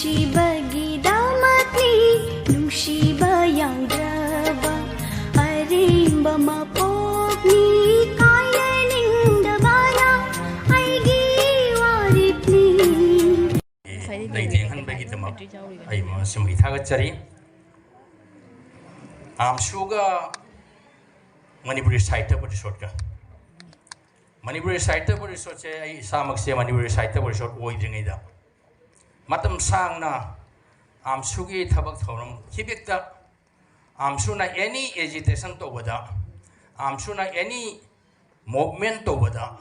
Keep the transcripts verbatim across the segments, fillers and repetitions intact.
ꯅꯨꯡꯁꯤꯕꯒꯤꯗꯃꯛꯅꯤ, ꯅꯨꯡꯁꯤꯕ ꯌꯥꯎꯗ꯭ꯔꯕ ꯑꯔꯦꯝꯕ ꯃꯄꯣꯛꯅꯤ, ꯀꯥꯏꯔꯅꯤꯡꯗꯕꯅ ꯑꯩꯒꯤ ꯋꯥꯔꯦꯞꯅꯤ꯫ ꯂꯩꯇꯦꯡꯍꯟꯕꯒꯤꯗꯃꯛ ꯑꯩ ꯃꯁꯤꯃꯒꯤ ꯊꯥꯒꯠꯆꯔꯤ꯫ ꯑꯥꯝꯁꯨꯒ ꯃꯅꯤꯄꯨꯔꯤ ꯁꯥꯍꯤꯇ꯭ꯌ ꯄꯔꯤꯁꯣꯗꯀ, ꯃꯅꯤꯄꯨꯔꯤ ꯁꯥꯍꯤꯇ꯭ꯌ ꯄꯔꯤꯁꯣꯗꯁꯦ, ꯑꯩ ꯏꯁꯥꯃꯛꯁꯦ ꯃꯅꯤꯄꯨꯔꯤ ꯁꯥꯍꯤꯇ꯭ꯌ ꯄꯔꯤꯁꯣꯗ ꯑꯣꯏꯗ꯭ꯔꯤꯉꯩꯗ ꯃꯇꯝ ꯁꯥꯡꯅ ꯑꯥꯝꯁꯨꯒꯤ ꯊꯕꯛ ꯊꯧꯔꯝ ꯈꯤꯕꯤꯛꯇ, ꯑꯥꯝꯁꯨꯅ ꯑꯦꯅꯤ ꯑꯦꯖꯤꯇꯦꯁꯟ ꯇꯧꯕꯗ, ꯑꯥꯝꯁꯨꯅ ꯑꯦꯅꯤ ꯃꯨꯚꯃꯦꯟ ꯇꯧꯕꯗ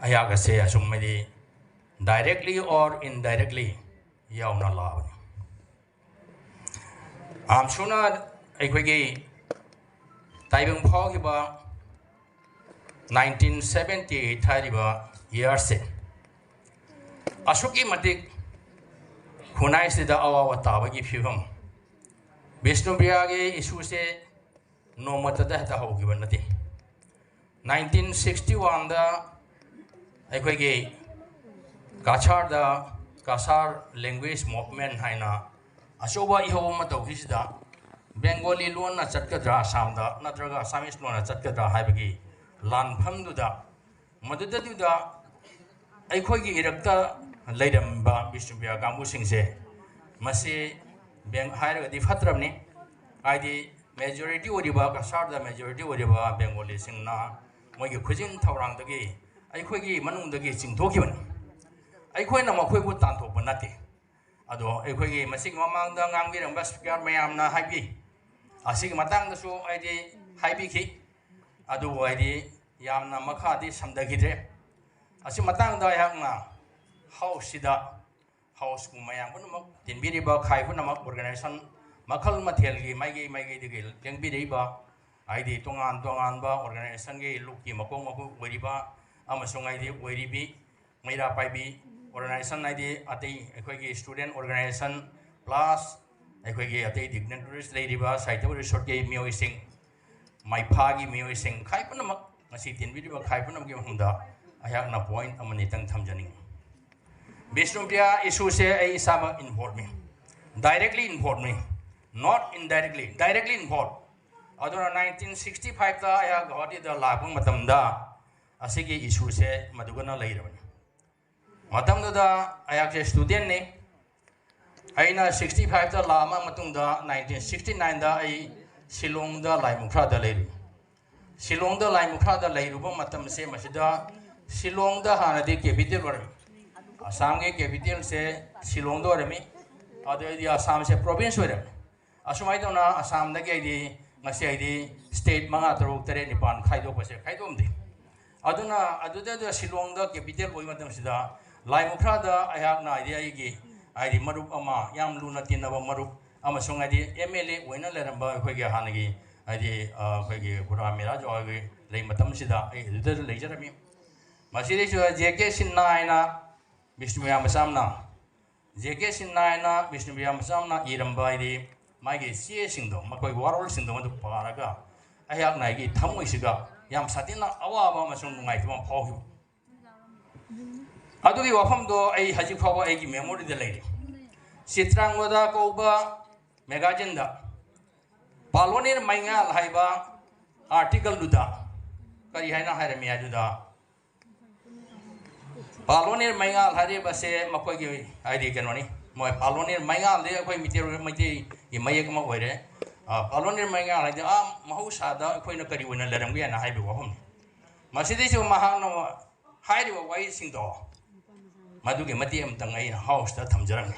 ꯑꯩꯍꯥꯛ ꯑꯁꯦ ꯑꯁꯨꯝ ꯍꯥꯏꯗꯤ directly or indirectly ꯌꯥꯎꯅ ꯂꯥꯛꯑꯕꯅꯤ꯫ ꯑꯥꯝꯁꯨꯅ ꯑꯩꯈꯣꯏꯒꯤ ꯇꯥꯏꯕꯪ ꯐꯥꯎꯈꯤꯕ nineteen seventy eight ꯍꯥꯏꯔꯤꯕ ꯏꯌꯥꯔꯁꯦ ꯑꯁꯨꯛꯀꯤ ꯃꯇꯤꯛ ꯈꯨꯟꯅꯥꯏꯁꯤꯗ ꯑꯋꯥꯕ ꯇꯥꯕꯒꯤ ꯐꯤꯕꯝ, ꯕꯤꯁꯅꯨꯄ꯭ꯔꯤꯌꯥꯒꯤ ꯏꯁꯨꯁꯦ ꯅꯣꯡꯃꯇꯗ ꯍꯦꯛꯇ ꯍꯧꯈꯤꯕ ꯅꯠꯇꯦ꯫ ꯅꯥꯏꯟꯇꯤꯟ ꯁꯤꯛꯁꯇꯤ ꯋꯥꯟꯗ ꯑꯩꯈꯣꯏꯒꯤ ꯀꯁꯥꯔꯗ ꯀꯁꯥꯔ ꯂꯦꯡꯒ꯭ꯋꯦꯖ ꯃꯨꯚꯃꯦꯟ ꯍꯥꯏꯅ ꯑꯆꯧꯕ ꯏꯍꯧ ꯑꯃ ꯇꯧꯈꯤꯁꯤꯗ, ꯕꯦꯡꯒꯣꯂꯤ ꯂꯣꯟꯅ ꯆꯠꯀꯗ꯭ꯔꯥ ꯑꯁꯥꯝꯗ, ꯅꯠꯇ꯭ꯔꯒ ꯑꯁꯥꯃꯤꯁ ꯂꯣꯟꯅ ꯆꯠꯀꯗ꯭ꯔꯥ ꯍꯥꯏꯕꯒꯤ ꯂꯥꯟꯐꯝꯗꯨꯗ, ꯃꯗꯨꯗꯗꯨꯗ ꯑꯩꯈꯣꯏꯒꯤ ꯏꯔꯛꯇ ꯂꯩꯔꯝꯕ ꯕꯤꯁꯅꯨꯄ꯭ꯔꯤꯌꯥ ꯀꯥꯡꯕꯨꯁꯤꯡꯁꯦ, ꯃꯁꯤ ꯕꯦꯡ ꯍꯥꯏꯔꯒꯗꯤ ꯐꯠꯇ꯭ꯔꯕꯅꯤ꯫ ꯍꯥꯏꯗꯤ ꯃꯦꯖꯣꯔꯤꯇꯤ ꯑꯣꯏꯔꯤꯕ, ꯀꯁꯥꯔꯗ ꯃꯦꯖꯣꯔꯤꯇꯤ ꯑꯣꯏꯔꯤꯕ ꯕꯦꯡꯒꯣꯂꯤꯁꯤꯡꯅ ꯃꯣꯏꯒꯤ ꯈꯨꯖꯤꯟ ꯊꯧꯔꯥꯡꯗꯒꯤ ꯑꯩꯈꯣꯏꯒꯤ ꯃꯅꯨꯡꯗꯒꯤ ꯆꯤꯡꯊꯣꯛꯈꯤꯕꯅꯤ꯫ ꯑꯩꯈꯣꯏꯅ ꯃꯈꯣꯏꯕꯨ ꯇꯥꯟꯊꯣꯛꯄ ꯅꯠꯇꯦ꯫ ꯑꯗꯣ ꯑꯩꯈꯣꯏꯒꯤ ꯃꯁꯤꯒꯤ ꯃꯃꯥꯡꯗ ꯉꯥꯡꯕꯤꯔꯝꯕ ꯁ꯭ꯄꯤꯀꯔ ꯃꯌꯥꯝꯅ ꯍꯥꯏꯕꯤ, ꯑꯁꯤꯒꯤ ꯃꯇꯥꯡꯗꯁꯨ ꯍꯥꯏꯗꯤ ꯍꯥꯏꯕꯤꯈꯤ꯫ ꯑꯗꯨꯕꯨ ꯍꯥꯏꯗꯤ ꯌꯥꯝꯅ ꯃꯈꯥꯗꯤ ꯁꯝꯊꯈꯤꯗ꯭ꯔꯦ꯫ ꯑꯁꯤ ꯃꯇꯥꯡꯗ ꯑꯩꯍꯥꯛꯅ ꯍꯥꯎꯁꯁꯤꯗ, ꯍꯥꯎꯁꯀꯨꯝ ꯃꯌꯥꯝ ꯄꯨꯝꯅꯃꯛ ꯇꯤꯟꯕꯤꯔꯤꯕ ꯈꯥꯏ ꯄꯨꯝꯅꯃꯛ, ꯑꯣꯔꯒꯅꯥꯏꯖꯦꯁꯟ ꯃꯈꯜ ꯃꯊꯦꯜꯒꯤ ꯃꯥꯏꯀꯩ ꯃꯥꯏꯀꯩꯗꯒꯤ ꯂꯦꯡꯕꯤꯔꯛꯏꯕ, ꯍꯥꯏꯗꯤ ꯇꯣꯉꯥꯟ ꯇꯣꯉꯥꯟꯕ ꯑꯣꯔꯒꯅꯥꯏꯖꯦꯁꯟꯒꯤ ꯂꯨꯞꯀꯤ ꯃꯀꯣꯛ ꯃꯀꯣꯛ ꯑꯣꯏꯔꯤꯕ ꯑꯃꯁꯨꯡ ꯍꯥꯏꯗꯤ ꯑꯣꯏꯔꯤꯕꯤ ꯃꯩꯔꯥ ꯄꯥꯏꯕꯤ ꯑꯣꯔꯒꯅꯥꯏꯖꯦꯁꯟ, ꯍꯥꯏꯗꯤ ꯑꯇꯩ ꯑꯩꯈꯣꯏꯒꯤ ꯁ꯭ꯇꯨꯗꯦꯟ ꯑꯣꯔꯒꯅꯥꯏꯖꯦꯁꯟ, ꯄ꯭ꯂꯁ ꯑꯩꯈꯣꯏꯒꯤ ꯑꯇꯩ ꯗꯤꯒꯅꯤꯇꯔꯤꯁ ꯂꯩꯔꯤꯕ ꯁꯥꯍꯤꯇ꯭ꯌ ꯄꯔꯤꯁꯣꯗꯀꯤ ꯃꯤꯑꯣꯏꯁꯤꯡ, ꯃꯩꯐꯥꯒꯤ ꯃꯤꯑꯣꯏꯁꯤꯡ, ꯈꯥꯏ ꯄꯨꯝꯅꯃꯛ, ꯉꯁꯤ ꯇꯤꯟꯕꯤꯔꯤꯕ ꯈꯥꯏ ꯄꯨꯝꯅꯃꯛꯀꯤ ꯃꯐꯝꯗ ꯑꯩꯍꯥꯛꯅ ꯄꯣꯏꯟ ꯑꯃꯅꯤꯇꯪ ꯊꯝꯖꯅꯤꯡꯏ꯫ ꯕꯤꯁꯅꯨꯄ꯭ꯔꯤꯌꯥ ꯏꯁꯨꯁꯦ ꯑꯩ ꯏꯁꯥꯃꯛ ꯏꯟꯚꯣꯜꯕꯅꯤ, ꯗꯥꯏꯔꯦꯛꯂꯤ ꯏꯟꯚꯣꯜꯕꯅꯤ, ꯅꯣꯠ ꯏꯟꯗꯥꯏꯔꯦꯛꯂꯤ, ꯗꯥꯏꯔꯦꯛꯂꯤ ꯏꯟꯚꯣꯜꯕ꯫ ꯑꯗꯨꯅ ꯅꯥꯏꯟꯇꯤꯟ ꯁꯤꯛꯁꯇꯤ ꯐꯥꯏꯚꯇ ꯑꯩꯍꯥꯛ ꯒꯧꯍꯥꯇꯤꯗ ꯂꯥꯛꯄ ꯃꯇꯝꯗ ꯑꯁꯤꯒꯤ ꯏꯁꯨꯁꯦ ꯃꯗꯨꯒꯅ ꯂꯩꯔꯕꯅꯤ꯫ ꯃꯇꯝꯗꯨꯗ ꯑꯩꯍꯥꯛꯁꯦ ꯁ꯭ꯇꯨꯗꯦꯟꯅꯤ꯫ ꯑꯩꯅ ꯁꯤꯛꯁꯇꯤ ꯐꯥꯏꯚꯇ ꯂꯥꯛꯑꯕ ꯃꯇꯨꯡꯗ ꯅꯥꯏꯟꯇꯤꯟ ꯁꯤꯛꯁꯇꯤ ꯅꯥꯏꯟꯗ ꯑꯩ ꯁꯤꯂꯣꯡꯗ ꯂꯥꯏꯃꯨꯈ꯭ꯔꯥꯗ ꯂꯩꯔꯨꯏ꯫ ꯁꯤꯂꯣꯡꯗ ꯂꯥꯏꯃꯨꯈ꯭ꯔꯥꯗ ꯂꯩꯔꯨꯕ ꯃꯇꯝꯁꯦ ꯃꯁꯤꯗ ꯁꯤꯂꯣꯡꯗ ꯍꯥꯟꯅꯗꯤ ꯀꯦꯄꯤꯇꯦꯜ ꯑꯣꯏꯔꯝꯃꯤ꯫ ꯑꯁꯥꯝꯒꯤ ꯀꯦꯄꯤꯇꯦꯜꯁꯦ ꯁꯤꯂꯣꯡꯗ ꯑꯣꯏꯔꯝꯃꯤ꯫ ꯑꯗꯨꯗꯩꯗꯤ ꯑꯁꯥꯝꯁꯦ ꯄ꯭ꯔꯣꯚꯤꯟꯁ ꯑꯣꯏꯔꯝꯃꯤ꯫ ꯑꯁꯨꯃꯥꯏꯅ ꯇꯧꯅ ꯑꯁꯥꯝꯗꯒꯤ ꯑꯩꯗꯤ ꯉꯁꯤ ꯑꯩꯗꯤ ꯁ꯭ꯇꯦꯠ ꯃꯉꯥ, ꯇꯔꯨꯛ, ꯇꯔꯦꯠ, ꯅꯤꯄꯥꯟ ꯈꯥꯏꯗꯣꯛꯄꯁꯦ ꯈꯥꯏꯗꯣꯛꯑꯝꯗꯦ꯫ ꯑꯗꯨꯅ ꯑꯗꯨꯗ ꯁꯤꯂꯣꯡꯗ ꯀꯦꯄꯤꯇꯦꯜ ꯑꯣꯏꯕ ꯃꯇꯝꯁꯤꯗ ꯂꯥꯏꯃꯨꯈ꯭ꯔꯥꯗ ꯑꯩꯍꯥꯛꯅ ꯍꯥꯏꯗꯤ ꯑꯩꯒꯤ ꯍꯥꯏꯗꯤ ꯃꯔꯨꯞ ꯑꯃ, ꯌꯥꯝ ꯂꯨꯅ ꯇꯤꯟꯅꯕ ꯃꯔꯨꯞ ꯑꯃꯁꯨꯡ ꯍꯥꯏꯗꯤ ꯑꯦꯝ ꯑꯦꯜ ꯑꯦ ꯑꯣꯏꯅ ꯂꯩꯔꯝꯕ ꯑꯩꯈꯣꯏꯒꯤ ꯍꯥꯟꯅꯒꯤ ꯍꯥꯏꯗꯤ ꯑ, ꯑꯩꯈꯣꯏꯒꯤ ꯈꯨꯔꯥ ꯃꯤꯔꯥꯖ ꯍꯣꯏꯒꯤ ꯂꯩ ꯃꯇꯝꯁꯤꯗ ꯑꯩ ꯑꯗꯨꯗ ꯂꯩꯖꯔꯝꯃꯤ꯫ ꯃꯁꯤꯗꯩꯁꯤꯗ ꯖꯦ ꯀꯦ ꯁꯤꯟꯍꯥ ꯍꯥꯏꯅ ꯕꯤꯁꯅꯨꯄ꯭ꯔꯤꯌꯥ ꯃꯆꯥꯝꯅ, ꯖꯦ ꯀꯦ ꯁꯤꯟꯍꯥ ꯍꯥꯏꯅ ꯕꯤꯁꯅꯨꯄ꯭ꯔꯤꯌꯥ ꯃꯆꯥꯝꯅ ꯏꯔꯝꯕ ꯍꯥꯏꯗꯤ ꯃꯥꯒꯤ ꯆꯦꯁꯤꯡꯗꯣ, ꯃꯈꯣꯏ ꯋꯥꯔꯣꯜꯁꯤꯡꯗꯣ ꯃꯗꯨ ꯄꯥꯔꯒ ꯑꯩꯍꯥꯛꯅ ꯑꯩꯒꯤ ꯊꯃꯣꯏꯁꯤꯒ ꯌꯥꯝ ꯁꯥꯊꯤꯅ ꯑꯋꯥꯕ ꯑꯃꯁꯨꯡ ꯅꯨꯡꯉꯥꯏꯇꯕ ꯑꯃ ꯐꯥꯎꯈꯤꯕ꯫ ꯑꯗꯨꯒꯤ ꯋꯥꯐꯝꯗꯣ ꯑꯩ ꯍꯧꯖꯤꯛ ꯐꯥꯎꯕ ꯑꯩꯒꯤ ꯃꯦꯃꯣꯔꯤꯗ ꯂꯩꯔꯤ꯫ ꯆꯤꯇ꯭ꯔꯥꯡꯒꯣꯗꯥ ꯀꯧꯕ ꯃꯦꯒꯥꯖꯤꯟꯗ ꯄꯥꯂꯣꯅꯤꯔ ꯃꯩꯉꯥꯜ ꯍꯥꯏꯕ ꯑꯥꯔꯇꯤꯀꯜꯗꯨꯗ ꯀꯔꯤ ꯍꯥꯏꯅ ꯍꯥꯏꯔꯝꯃꯤ ꯍꯥꯏꯗꯨꯗ, ꯄꯥꯂꯣꯅꯤꯔ ꯃꯩꯉꯥꯜ ꯍꯥꯏꯔꯤꯕꯁꯦ ꯃꯈꯣꯏꯒꯤ ꯍꯥꯏꯗꯤ ꯀꯩꯅꯣꯅꯤ, ꯃꯣꯏ ꯄꯥꯂꯣꯅꯤꯔ ꯃꯩꯉꯥꯜꯗꯤ ꯑꯩꯈꯣꯏ ꯃꯩꯇꯩ, ꯃꯩꯇꯩꯒꯤ ꯃꯌꯦꯛ ꯑꯃ ꯑꯣꯏꯔꯦ꯫ ꯑ, ꯄꯥꯂꯣꯅꯤꯔ ꯃꯩꯉꯥꯜ ꯍꯥꯏꯗꯤ ꯑꯥ ꯃꯍꯧꯁꯥꯗ ꯑꯩꯈꯣꯏꯅ ꯀꯔꯤ ꯑꯣꯏꯅ ꯂꯩꯔꯝꯒꯦ ꯍꯥꯏꯅ ꯍꯥꯏꯕ ꯋꯥꯐꯝꯅꯤ꯫ ꯃꯁꯤꯗꯩꯁꯤꯗ ꯃꯍꯥꯛꯅ ꯍꯥꯏꯔꯤꯕ ꯋꯥꯍꯩꯁꯤꯡꯗꯣ ꯃꯗꯨꯒꯤ ꯃꯇꯦꯛ ꯑꯃꯇꯪ ꯑꯩꯅ ꯍꯥꯎꯁꯇ ꯊꯝꯖꯔꯝꯃꯤ꯫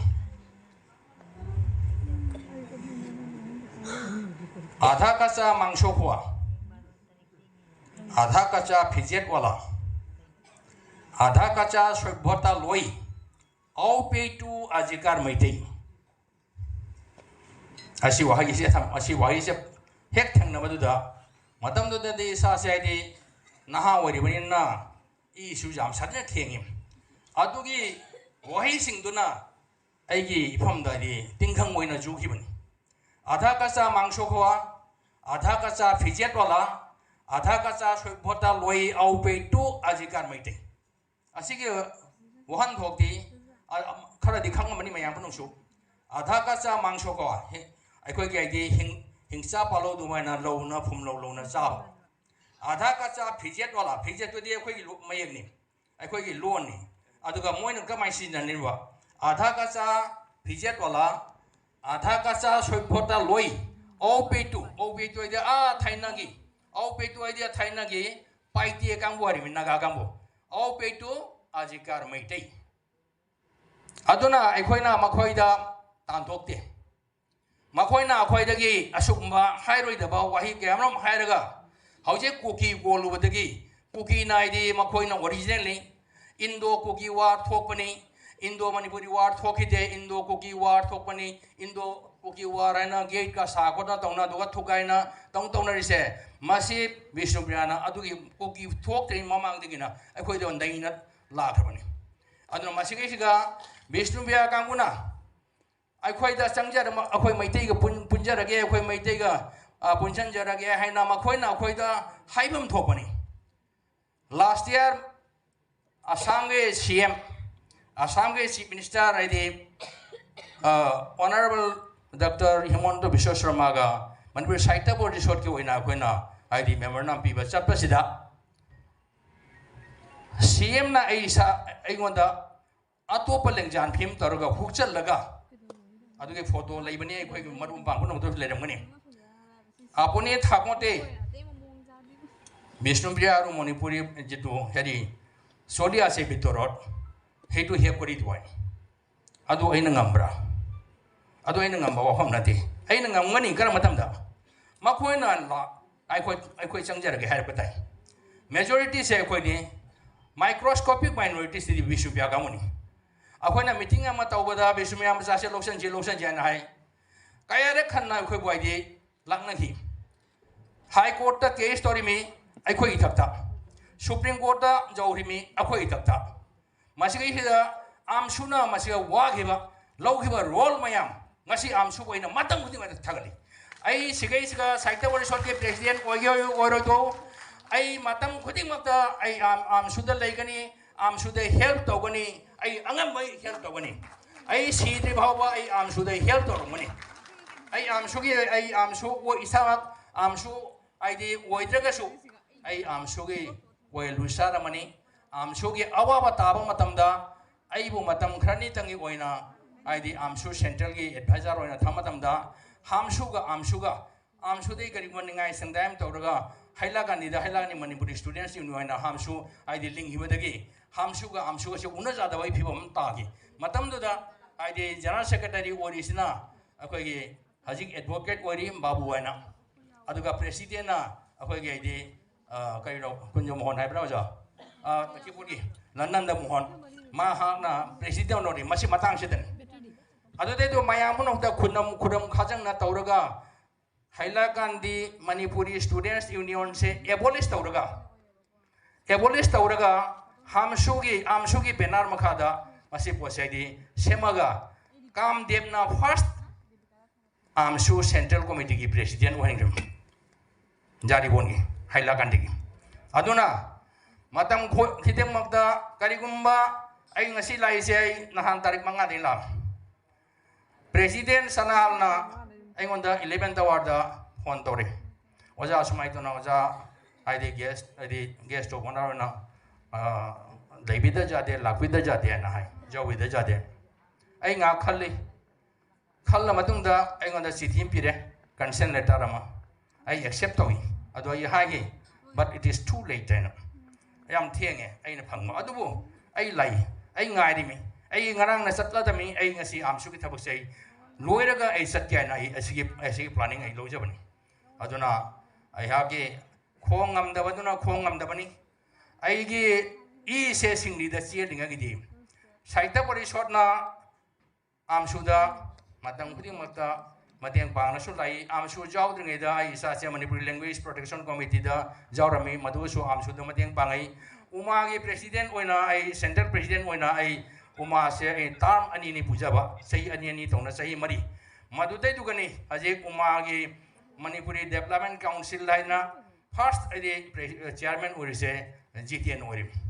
आधा कच्चा मांसो हुआ, आधा कच्चा फिजेट वाला, आधा कच्चा सभ्यता लोई, औ पे टू আজিকাৰ ꯃꯩꯇꯩ꯫ ꯑꯁꯤ ꯋꯥꯍꯩꯁꯦ ꯊꯝ-, ꯑꯁꯤ ꯋꯥꯍꯩꯁꯦ ꯍꯦꯛ ꯊꯦꯡꯅꯕꯗꯨꯗ, ꯃꯇꯝꯗꯨꯗꯗꯤ ꯏꯁꯥꯁꯦ ꯍꯥꯏꯗꯤ ꯅꯍꯥ ꯑꯣꯏꯔꯤꯕꯅꯤꯅ ꯏꯁꯨ ꯌꯥꯝ ꯁꯥꯊꯤꯅ ꯊꯦꯡꯉꯤ꯫ ꯑꯗꯨꯒꯤ ꯋꯥꯍꯩꯁꯤꯡꯗꯨꯅ ꯑꯩꯒꯤ ꯏꯐꯝꯗ ꯍꯥꯏꯗꯤ ꯇꯤꯡꯈꯪ ꯑꯣꯏꯅ ꯆꯨꯈꯤꯕꯅꯤ꯫ आधा कच्चा मांसो हुआ, आधा कच्चा फिजेट वाला, आधा कच्चा सभ्यता लोई, औ पे टू আজিকাৰ ꯃꯩꯇꯩ꯫ ꯑꯁꯤꯒꯤ ꯋꯥꯍꯟꯊꯣꯛꯇꯤ ꯑ, ꯈꯔꯗꯤ ꯈꯪꯉꯝꯃꯅꯤ ꯃꯌꯥꯝ ꯄꯨꯝꯅꯃꯛꯁꯨ꯫ ꯑꯥꯙꯥ ꯀꯆꯥ ꯃꯥꯡꯁꯣ ꯀꯣ, ꯍꯤ-, ꯑꯩꯈꯣꯏꯒꯤ ꯍꯥꯏꯗꯤ ꯍꯤꯡ-, ꯍꯤꯡꯆꯥ ꯄꯥꯜꯍꯧ ꯑꯗꯨꯃꯥꯏꯅ ꯂꯧꯅ ꯐꯨꯝꯂꯧ ꯂꯧꯅ ꯆꯥꯕ꯫ ꯑꯥꯙꯥ ꯀꯆꯥ ꯐꯤꯖꯦꯠ ꯋꯥꯂꯥ, ꯐꯤꯖꯦꯠꯇꯨꯗꯤ ꯑꯩꯈꯣꯏꯒꯤ ꯂꯣ-, ꯃꯌꯦꯛꯅꯤ, ꯑꯩꯈꯣꯏꯒꯤ ꯂꯣꯟꯅꯤ꯫ ꯑꯗꯨꯒ ꯃꯣꯏꯅ ꯀꯃꯥꯏꯅ ꯁꯤꯖꯤꯟꯅꯔꯤꯕ? ꯑꯥꯙꯥ ꯀꯆꯥ ꯐꯤꯖꯦꯠ ꯋꯥꯂꯥ, ꯑꯥꯙꯥ ꯀꯆꯥ ꯁꯣꯏꯄꯣꯠꯇ ꯂꯣꯏ, ꯑꯧ ꯄꯦꯇꯨ, ꯑꯧ ꯄꯦꯇꯨ ꯍꯥꯏꯗꯤ ꯑꯥ ꯊꯥꯏꯅꯒꯤ, ꯑꯧ ꯄꯦꯇꯨ ꯍꯥꯏꯗꯤ ꯊꯥꯏꯅꯒꯤ ꯄꯥꯏꯇꯦ ꯀꯥꯡꯕꯨ ꯍꯥꯏꯔꯤꯕꯅꯤ, ꯅꯥꯒꯥ ꯀꯥꯡꯕꯨ꯫ ꯑꯧ ꯄꯦꯇꯨ ꯑꯖꯤꯀꯥꯔ ꯃꯩꯇꯩ꯫ ꯑꯗꯨꯅ ꯑꯩꯈꯣꯏꯅ ꯃꯈꯣꯏꯗ ꯇꯥꯟꯊꯣꯛꯇꯦ꯫ ꯃꯈꯣꯏꯅ ꯑꯩꯈꯣꯏꯗꯒꯤ ꯑꯁꯤꯒꯨꯝꯕ ꯍꯥꯏꯔꯣꯏꯗꯕ ꯋꯥꯍꯩ ꯀꯌꯥ ꯑꯃꯔꯣꯝ ꯍꯥꯏꯔꯒ, ꯍꯧꯖꯤꯛ ꯀꯨꯀꯤ ꯀꯣꯜꯂꯨꯕꯗꯒꯤ, ꯀꯨꯀꯤꯅ ꯍꯥꯏꯗꯤ ꯃꯈꯣꯏꯅ ꯑꯣꯔꯤꯖꯤꯅꯦꯜꯅꯤ, ꯏꯟꯗꯣ ꯀꯨꯀꯤ ꯋꯥꯔ ꯊꯣꯛꯄꯅꯤ, ꯏꯟꯗꯣ ꯃꯅꯤꯄꯨꯔꯤ ꯋꯥꯔ ꯊꯣꯛꯈꯤꯗꯦ, ꯏꯟꯗꯣ ꯀꯨꯀꯤ ꯋꯥꯔ ꯊꯣꯛꯄꯅꯤ, ꯏꯟꯗꯣ ꯀꯨꯀꯤ ꯋꯥꯔ ꯍꯥꯏꯅ ꯒꯦꯠꯀ ꯁꯥ ꯈꯣꯠꯅ ꯇꯧꯅ, ꯑꯗꯨꯒ ꯊꯨꯒꯥꯏꯅ ꯇꯧ ꯇꯧꯅꯔꯤꯁꯦ, ꯃꯁꯤ ꯕꯤꯁꯅꯨꯄ꯭ꯔꯤꯌꯥꯅ ꯑꯗꯨꯒꯤ ꯀꯨꯀꯤ ꯊꯣꯛꯇ꯭ꯔꯤꯉꯩ ꯃꯃꯥꯡꯗꯒꯤꯅ ꯑꯩꯈꯣꯏꯗ ꯅꯩꯅ ꯂꯥꯛꯈ꯭ꯔꯕꯅꯤ꯫ ꯑꯗꯨꯅ ꯃꯁꯤꯒꯤꯁꯤꯗ ꯕꯤꯁꯅꯨꯄ꯭ꯔꯤꯌꯥ ꯀꯥꯡꯕꯨꯅ ꯑꯩꯈꯣꯏꯗ ꯆꯪꯖꯔ-, ꯑꯩꯈꯣꯏ ꯃꯩꯇꯩꯒ ꯄꯨꯟ-, ꯄꯨꯟꯖꯔꯒꯦ, ꯑꯩꯈꯣꯏ ꯃꯩꯇꯩꯒ, ꯑ, ꯄꯨꯟꯁꯤꯟꯖꯔꯒꯦ ꯍꯥꯏꯅ ꯃꯈꯣꯏꯅ ꯑꯩꯈꯣꯏꯗ ꯍꯥꯏꯐꯝ ꯊꯣꯛꯄꯅꯤ꯫ Last year ꯑꯁꯥꯝꯒꯤ C M, ꯑꯁꯥꯝꯒꯤ Chief Minister ꯍꯥꯏꯗꯤ, ꯑ, Honourable Doctor Himanta Biswa Sarmaꯒ Manipur ꯁꯥꯍꯤꯇ꯭ꯌ ꯄꯣꯔꯤꯁꯠꯀꯤ ꯑꯣꯏꯅ ꯑꯩꯈꯣꯏꯅ ꯍꯥꯏꯗꯤ memorandum ꯄꯤꯕ ꯆꯠꯄꯁꯤꯗ, C Mꯅ ꯑꯩ ꯏꯁꯥ, ꯑꯩꯉꯣꯟꯗ ꯑꯇꯣꯞꯄ ꯂꯦꯡꯖꯥꯟ ꯐꯤꯝ ꯇꯧꯔꯒ ꯍꯨꯛꯆꯜꯂꯒ, ꯑꯗꯨꯒꯤ ꯐꯣꯇꯣ ꯂꯩꯕꯅꯤ, ꯑꯩꯈꯣꯏꯒꯤ ꯃꯔꯨꯞ ꯃꯄꯥꯡ ꯄꯨꯝꯅꯃꯛꯇꯁꯨ ꯂꯩꯔꯝꯒꯅꯤ꯫ ꯑꯄꯨꯅꯦ ꯊꯥꯀꯣꯇꯦ, ꯕꯤꯁꯅꯨꯄ꯭ꯔꯤꯌꯥ ꯑꯔꯨ ꯃꯅꯤꯄꯨꯔꯤ ꯖꯤꯇꯨ ꯍꯦꯔꯤ, ꯁꯣꯂꯤꯌꯥꯁꯦ ꯕꯤꯇꯣꯔꯣꯠ, ꯍꯦꯇꯨ ꯍꯦ ꯀꯣꯔꯤ ꯗꯨꯋꯥꯏ꯫ ꯑꯗꯨ ꯑꯩꯅ ꯉꯝꯕ꯭ꯔꯥ? ꯑꯗꯨ ꯑꯩꯅ ꯉꯝꯕ ꯋꯥꯐꯝ ꯅꯠꯇꯦ꯫ ꯑꯩꯅ ꯉꯝꯒꯅꯤ ꯀꯔꯝꯕ ꯃꯇꯝꯗ? ꯃꯈꯣꯏꯅ ꯂꯥ-, ꯑꯩꯈꯣꯏ, ꯑꯩꯈꯣꯏ ꯆꯪꯖꯔꯒꯦ ꯍꯥꯏꯔꯛꯄ ꯇꯥꯏ꯫ Majorityꯁꯦ ꯑꯩꯈꯣꯏꯅꯤ, microscopic minorityꯁꯤꯗꯤ ꯕꯤꯁꯅꯨꯄ꯭ꯔꯤꯌꯥ ꯀꯥꯡꯕꯨꯅꯤ꯫ ꯑꯩꯈꯣꯏꯅ meeting ꯑꯃ ꯇꯧꯕꯗ ꯕꯤꯁꯅꯨꯄ꯭ꯔꯤꯌꯥ ꯃꯆꯥꯁꯦ ꯂꯧꯁꯟꯁꯤ, ꯂꯧꯁꯟꯁꯤ ꯍꯥꯏꯅ ꯍꯥꯏ꯫ ꯀꯌꯥꯔꯛ ꯍꯟꯅ ꯑꯩꯈꯣꯏꯕꯨ ꯍꯥꯏꯗꯤ ꯂꯥꯛꯅꯈꯤ꯫ High Courtꯇ case ꯇꯧꯔꯤꯃꯤ ꯑꯩꯈꯣꯏ ꯏꯊꯛꯇ, Supreme Courtꯇ ꯌꯧꯔꯤꯃꯤ ꯑꯩꯈꯣꯏ ꯏꯊꯛꯇ꯫ ꯃꯁꯤꯒꯤꯁꯤꯗ ꯑꯥꯝꯁꯨꯅ ꯃꯁꯤꯗ ꯋꯥꯈꯤꯕ, ꯂꯧꯈꯤꯕ role ꯃꯌꯥꯝ ꯉꯁꯤ ꯑꯥꯝꯁꯨꯕꯨ ꯑꯩꯅ ꯃꯇꯝ ꯈꯨꯗꯤꯡꯃꯛꯇ ꯊꯥꯒꯠꯂꯤ꯫ ꯑꯩ ꯁꯤꯒꯩꯁꯤꯒ ꯁꯥꯍꯤꯇ꯭ꯌ ꯄꯣꯔꯤꯁꯠꯀꯤ president ꯑꯣꯏꯒꯦ ꯑꯣꯏꯔꯣꯏꯗꯣ, ꯑꯩ ꯃꯇꯝ ꯈꯨꯗꯤꯡꯃꯛꯇ ꯑꯩ ꯑꯥꯝ-, ꯑꯥꯝꯁꯨꯗ ꯂꯩꯒꯅꯤ꯫ ꯑꯥꯝꯁꯨꯗ ꯍꯦꯜꯞ ꯇꯧꯒꯅꯤ꯫ ꯑꯩ ꯑꯉꯝꯕ ꯍꯦꯜꯞ ꯇꯧꯒꯅꯤ꯫ ꯑꯩ ꯁꯤꯗ꯭ꯔꯤ ꯐꯥꯎꯕ ꯑꯩ ꯑꯥꯝꯁꯨꯗ ꯍꯦꯜꯞ ꯇꯧꯔꯝꯒꯅꯤ꯫ ꯑꯩ ꯑꯥꯝꯁꯨꯒꯤ, ꯑꯩ ꯑꯥꯝꯁꯨ ꯑꯣꯏ-, ꯏꯁꯥꯃꯛ ꯑꯥꯝꯁꯨ ꯍꯥꯏꯗꯤ ꯑꯣꯏꯗ꯭ꯔꯒꯁꯨ, ꯑꯩ ꯑꯥꯝꯁꯨꯒꯤ ꯋꯦꯜ ꯋꯤꯁꯥꯔ ꯑꯃꯅꯤ꯫ ꯑꯥꯝꯁꯨꯒꯤ ꯑꯋꯥꯕ ꯇꯥꯕ ꯃꯇꯝꯗ ꯑꯩꯕꯨ ꯃꯇꯝ ꯈꯔꯅꯤꯇꯪꯒꯤ ꯑꯣꯏꯅ, ꯍꯥꯏꯗꯤ ꯑꯥꯝꯁꯨ ꯁꯦꯟꯇ꯭ꯔꯦꯜꯒꯤ ꯑꯦꯗꯚꯥꯏꯖꯔ ꯑꯣꯏꯅ ꯊꯝꯕ ꯃꯇꯝꯗ, ꯍꯥꯝꯁꯨꯒ ꯑꯥꯝꯁꯨꯒ, ꯑꯥꯝꯁꯨꯗꯒꯤ ꯀꯔꯤꯒꯨꯝꯕ ꯅꯤꯡꯉꯥꯏ ꯁꯪꯗꯥꯏ ꯑꯃ ꯇꯧꯔꯒ, ꯍꯩꯂꯥꯀꯥꯟꯗꯤꯗ, ꯍꯩꯂꯥꯀꯥꯟꯗꯤ ꯃꯅꯤꯄꯨꯔꯤ ꯁ꯭ꯇꯨꯗꯦꯟꯠꯁ ꯌꯨꯅꯤꯌꯟ ꯑꯣꯏꯅ ꯍꯥꯝꯁꯨ ꯍꯥꯏꯗꯤ ꯂꯤꯡꯈꯤꯕꯗꯒꯤ, ꯍꯥꯝꯁꯨꯒ ꯑꯥꯝꯁꯨꯒꯁꯦ ꯎꯅ ꯌꯥꯗꯕꯒꯤ ꯐꯤꯕꯝ ꯑꯃ ꯇꯥꯈꯤ꯫ ꯃꯇꯝꯗꯨꯗ ꯍꯥꯏꯗꯤ ꯖꯦꯅꯔꯦꯜ ꯁꯦꯀ꯭ꯔꯦꯇꯔꯤ ꯑꯣꯏꯔꯤꯁꯤꯅ ꯑꯩꯈꯣꯏꯒꯤ ꯍꯧꯖꯤꯛ ꯑꯦꯗꯚꯣꯀꯦꯠ ꯑꯣꯏꯔꯤ ꯕꯥꯕꯨ ꯍꯥꯏꯅ, ꯑꯗꯨꯒ ꯄ꯭ꯔꯦꯁꯤꯗꯦꯟꯠꯅ ꯑꯩꯈꯣꯏꯒꯤ ꯍꯥꯏꯗꯤ, ꯑ, ꯀꯔꯤꯅꯣ, ꯀꯨꯟꯖ ꯃꯣꯍꯟ ꯍꯥꯏꯕ꯭ꯔꯥ ꯑꯣꯖꯥ? ꯑ, ꯃꯅꯤꯄꯨꯔꯒꯤ ꯂꯟꯗꯟꯗ ꯃꯣꯍꯟ, ꯃꯍꯥꯛꯅ ꯄ꯭ꯔꯦꯁꯤꯗꯦꯟꯠ ꯑꯣꯏꯔꯤ ꯃꯁꯤ ꯃꯇꯥꯡꯁꯤꯗꯅꯤ꯫ ꯑꯗꯨꯗꯩꯗꯨ ꯃꯌꯥꯝ ꯄꯨꯝꯅꯃꯛꯇ ꯈꯨꯗꯝ, ꯈꯨꯗꯝ ꯈꯥꯖꯪꯅ ꯇꯧꯔꯒ ꯍꯩꯂꯥꯀꯥꯟꯗꯤ ꯃꯅꯤꯄꯨꯔꯤ ꯁ꯭ꯇꯨꯗꯦꯟꯠꯁ ꯌꯨꯅꯤꯌꯟꯁꯦ ꯑꯦꯕꯣꯂꯤꯁ ꯇꯧꯔꯒ, ꯑꯦꯕꯣꯂꯤꯁ ꯇꯧꯔꯒ ꯍꯥꯝꯁꯨꯒꯤ, ꯑꯥꯝꯁꯨꯒꯤ ꯕꯦꯅꯔ ꯃꯈꯥꯗ ꯃꯁꯤ ꯄꯣꯠꯁꯦ ꯍꯥꯏꯗꯤ ꯁꯦꯝꯃꯒ ꯀꯥꯝꯗꯦꯕꯅ ꯐꯥꯔꯁ ꯑꯥꯝꯁꯨ ꯁꯦꯟꯇ꯭ꯔꯦꯜ ꯀꯣꯃꯤꯇꯤꯒꯤ ꯄ꯭ꯔꯦꯁꯤꯗꯦꯟꯠ ꯑꯣꯏꯍꯟꯈ꯭ꯔꯦ꯫ ꯖꯥꯔꯤꯕꯣꯟꯒꯤ, ꯍꯩꯂꯥꯀꯥꯟꯗꯤꯒꯤ꯫ ꯑꯗꯨꯅ ꯃꯇꯝ ꯈꯣ-, ꯈꯨꯗꯤꯡꯃꯛꯇ ꯀꯔꯤꯒꯨꯝꯕ ꯑꯩ ꯉꯁꯤ ꯂꯥꯛꯏꯁꯦ, ꯑꯩ ꯅꯍꯥꯟ ꯇꯥꯔꯤꯛ ꯃꯉꯥꯗꯒꯤ ꯂꯥꯛꯑꯦ꯫ ꯄ꯭ꯔꯦꯁꯤꯗꯦꯟꯠ ꯁꯅꯥꯍꯜꯅ ꯑꯩꯉꯣꯟꯗ ꯏꯂꯦꯚꯦꯟ ꯑꯋꯥꯔꯗ ꯐꯣꯟ ꯇꯧꯔꯦ꯫ "ꯑꯣꯖꯥ, ꯁꯨꯃꯥꯏꯅ ꯇꯧꯅ ꯑꯣꯖꯥ, ꯍꯥꯏꯗꯤ ꯒꯦꯁ, ꯍꯥꯏꯗꯤ ꯒꯦꯁ ꯑꯣꯐ ꯑꯣꯅꯔ ꯑꯣꯏꯅ, ꯑ, ꯂꯩꯕꯤꯗ ꯌꯥꯗꯦ, ꯂꯥꯛꯄꯤꯗ ꯌꯥꯗꯦ" ꯍꯥꯏꯅ ꯍꯥꯏ, "ꯌꯥꯎꯕꯤꯗ ꯌꯥꯗꯦ"꯫ ꯑꯩ ꯉꯥꯏꯍꯥꯛ ꯈꯜꯂꯤ꯫ ꯈꯜꯂ ꯃꯇꯨꯡꯗ ꯑꯩꯉꯣꯟꯗ ꯆꯤꯊꯤ ꯑꯃ ꯄꯤꯔꯦ, ꯀꯟꯁꯦꯟ ꯂꯦꯇꯔ ꯑꯃ꯫ ꯑꯩ ꯑꯦꯛꯁꯦꯞ ꯇꯧꯏ꯫ ꯑꯗꯣ ꯑꯩ ꯍꯥꯏꯒꯦ, "But it is too late" ꯍꯥꯏꯅ꯫ "ꯌꯥꯝ ꯊꯦꯡꯉꯦ ꯑꯩꯅ ꯐꯪꯕ꯫ ꯑꯗꯨꯕꯨ ꯑꯩ ꯂꯩ, ꯑꯩ ꯉꯥꯏꯔꯤꯃꯤ꯫ ꯑꯩ ꯉꯔꯥꯡꯅ ꯆꯠꯂꯗꯃꯤ꯫ ꯑꯩ ꯉꯁꯤ ꯑꯥꯝꯁꯨꯒꯤ ꯊꯕꯛꯁꯦ ꯑꯩ ꯂꯣꯏꯔꯒ ꯑꯩ ꯆꯠꯀꯦ ꯍꯥꯏꯅ ꯑꯩ ꯑꯁꯤꯒꯤ, ꯑꯁꯤꯒꯤ ꯄ꯭ꯂꯥꯅꯤꯡ ꯑꯩ ꯂꯧꯖꯕꯅꯤ"꯫ ꯑꯗꯨꯅ ꯑꯩꯍꯥꯛꯀꯤ ꯈꯣꯡ ꯉꯝꯗꯕꯗꯨꯅ ꯈꯣꯡ ꯉꯝꯗꯕꯅꯤ꯫ ꯑꯩꯒꯤ ꯏꯁꯦ ꯁꯤꯡꯂꯤꯗ ꯆꯦꯜꯂꯤꯉꯩꯒꯤꯗꯤ ꯁꯥꯍꯤꯇ꯭ꯌ ꯄꯔꯤꯁꯣꯠꯅ ꯑꯥꯝꯁꯨꯗ ꯃꯇꯝ ꯈꯨꯗꯤꯡꯃꯛꯇ ꯃꯇꯦꯡ ꯄꯥꯡꯅꯁꯨ ꯂꯥꯛꯏ꯫ ꯑꯥꯝꯁꯨ ꯌꯥꯎꯗ꯭ꯔꯤꯉꯩꯗ ꯑꯩ ꯏꯁꯥꯁꯦ ꯃꯅꯤꯄꯨꯔꯤ ꯂꯦꯡꯒ꯭ꯋꯦꯖ ꯄ꯭ꯔꯣꯇꯦꯛꯁꯟ ꯀꯣꯃꯤꯇꯤꯗ ꯌꯥꯎꯔꯝꯃꯤ, ꯃꯗꯨꯁꯨ ꯑꯥꯝꯁꯨꯗ ꯃꯇꯦꯡ ꯄꯥꯡꯉꯤ꯫ ꯎꯃꯥꯒꯤ ꯄ꯭ꯔꯦꯁꯤꯗꯦꯟꯠ ꯑꯣꯏꯅ ꯑꯩ, ꯁꯦꯟꯇ꯭ꯔꯦꯜ ꯄ꯭ꯔꯦꯁꯤꯗꯦꯟꯠ ꯑꯣꯏꯅ ꯑꯩ ꯎꯃꯥꯁꯦ ꯑꯩ ꯇꯥꯔꯝ ꯑꯅꯤꯅꯤ ꯄꯨꯖꯕ, ꯆꯍꯤ ꯑꯅꯤ ꯑꯅꯤ ꯇꯧꯅ ꯆꯍꯤ ꯃꯔꯤ꯫ ꯃꯗꯨꯗꯩꯗꯨꯒꯅꯤ ꯍꯧꯖꯤꯛ ꯎꯃꯥꯒꯤ ꯃꯅꯤꯄꯨꯔꯤ ꯗꯦꯕꯂꯞꯃꯦꯟ ꯀꯥꯎꯟꯁꯤꯜ ꯍꯥꯏꯅ ꯐꯥꯔꯁ ꯍꯥꯏꯗꯤ ꯄ꯭ꯔꯦ-, ꯆꯤꯌꯥꯔꯃꯦꯟ ꯑꯣꯏꯔꯤꯁꯦ ꯖꯤꯇꯦꯟ ꯑꯣꯏꯔꯤꯕꯅꯤ꯫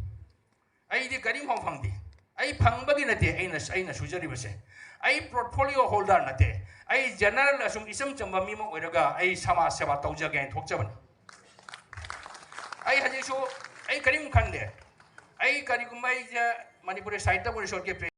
ꯑꯩꯗꯤ ꯀꯔꯤꯝꯐꯥꯎ ꯐꯪꯗꯦ꯫ ꯑꯩ ꯐꯪꯕꯒꯤ ꯅꯠꯇꯦ ꯑꯩꯅ, ꯑꯩꯅ ꯁꯨꯖꯔꯤꯕꯁꯦ꯫ ꯑꯩ ꯄꯣꯔꯠꯐꯣꯂꯤꯑꯣ ꯍꯣꯜꯗꯔ ꯅꯠꯇꯦ꯫ ꯑꯩ ꯖꯦꯅꯔꯦꯜ ꯑꯁꯨꯝ ꯏꯆꯝ ꯆꯝꯕ ꯃꯤ ꯑꯃ ꯑꯣꯏꯔꯒ ꯑꯩ ꯁꯃꯥꯖ ꯁꯦꯕꯥ ꯇꯧꯖꯒꯦ ꯍꯥꯏꯅ ꯊꯣꯛꯆꯕꯅꯤ꯫ ꯑꯩ ꯍꯧꯖꯤꯛꯁꯨ ꯑꯩ ꯀꯔꯤꯝ ꯈꯟꯗꯦ꯫ ꯑꯩ ꯀꯔꯤꯒꯨꯝꯕ ꯑꯩꯁꯦ ꯃꯅꯤꯄꯨꯔꯤ ꯁꯥꯍꯤꯇ꯭ꯌ ꯄꯔꯤꯁꯣꯗꯀꯤ